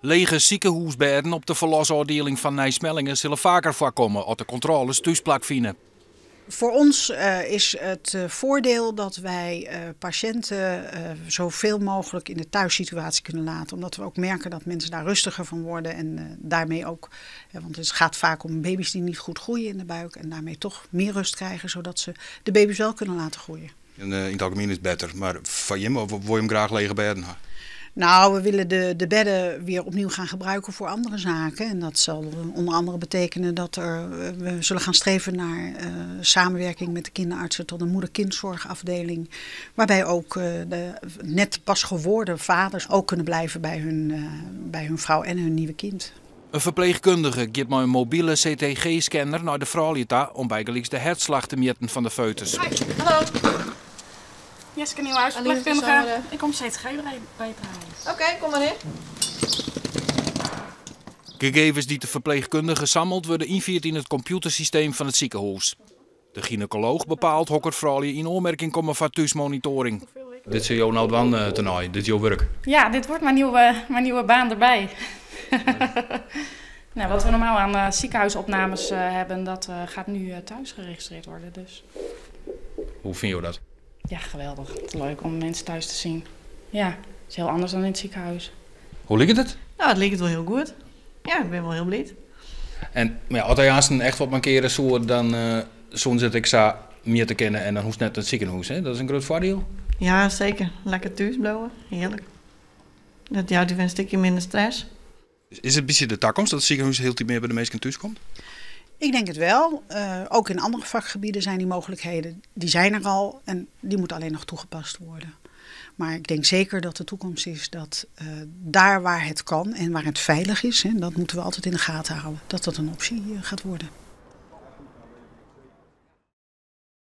Lege sikehûsbêden op de ferlosôfdieling fan Nij Smellinghe sille faker foarkomme as de kontrôles thús plakfine. Voor ons is het voordeel dat wij patiënten zoveel mogelijk in de thuissituatie kunnen laten. Omdat we ook merken dat mensen daar rustiger van worden en daarmee ook, want het gaat vaak om baby's die niet goed groeien in de buik en daarmee toch meer rust krijgen, zodat ze de baby's wel kunnen laten groeien. En yn it algemien is it better, mar foar jim, of wolle jim graach lege bêden ha? Nou, we willen de bedden weer opnieuw gaan gebruiken voor andere zaken. En dat zal onder andere betekenen dat we zullen gaan streven naar samenwerking met de kinderartsen tot een moeder-kindzorgafdeling. Waarbij ook de net pas geworden vaders ook kunnen blijven bij hun vrouw en hun nieuwe kind. In ferpleechkundige giet mei in mobile CTG-scanner nei de froulju ta om bygelyks de hertslach te mjitten fan de foetus. Hi, hallo. Jessica Nieuwhuis, Aline verpleegkundige. Verzamelen. Ik kom CTG bij je draaien. Oké, kom maar in. Gegevens dy't de ferpleechkundige sammelt wurde ynfierd yn it kompjûtersysteem fan it sikehûs. De gynekolooch bepaalt hokker froulju yn oanmerking komme foar thúsmonitoring. Dit sille jo no dwaan tenei, dit is jo wurk? Ja, dit wordt mijn nieuwe baan erbij. Nou, wat we normaal aan ziekenhuisopnames hebben, dat gaat nu thuis geregistreerd worden. Dus. Hoe fine jo dat? Ja, geweldig. Het is leuk om mensen thuis te zien. Ja, het is heel anders dan in het ziekenhuis. Hoe liket it? Nou, it liket wol hiel goed. Ja, ik bin wol hiel bliid. En mar ja, as der aansten echt wat mankearje soe, dan soene se it ek sa mjitte kinne en dan hoechst net nei it sikehûs, hè? Dat is in grut foardiel. Ja, seker. Lekker thús bliuwe. Hearlik. Dat jout dy wer in stikje minder stress. Is it in bytsje de takomst dat it sikehûs hieltyd mear by de minsken thús komt? Ik denk het wel. Ook in andere vakgebieden zijn die mogelijkheden, die zijn er al en die moeten alleen nog toegepast worden. Maar ik denk zeker dat de toekomst is dat daar waar het kan en waar het veilig is, hè, dat moeten we altijd in de gaten houden, dat dat een optie gaat worden.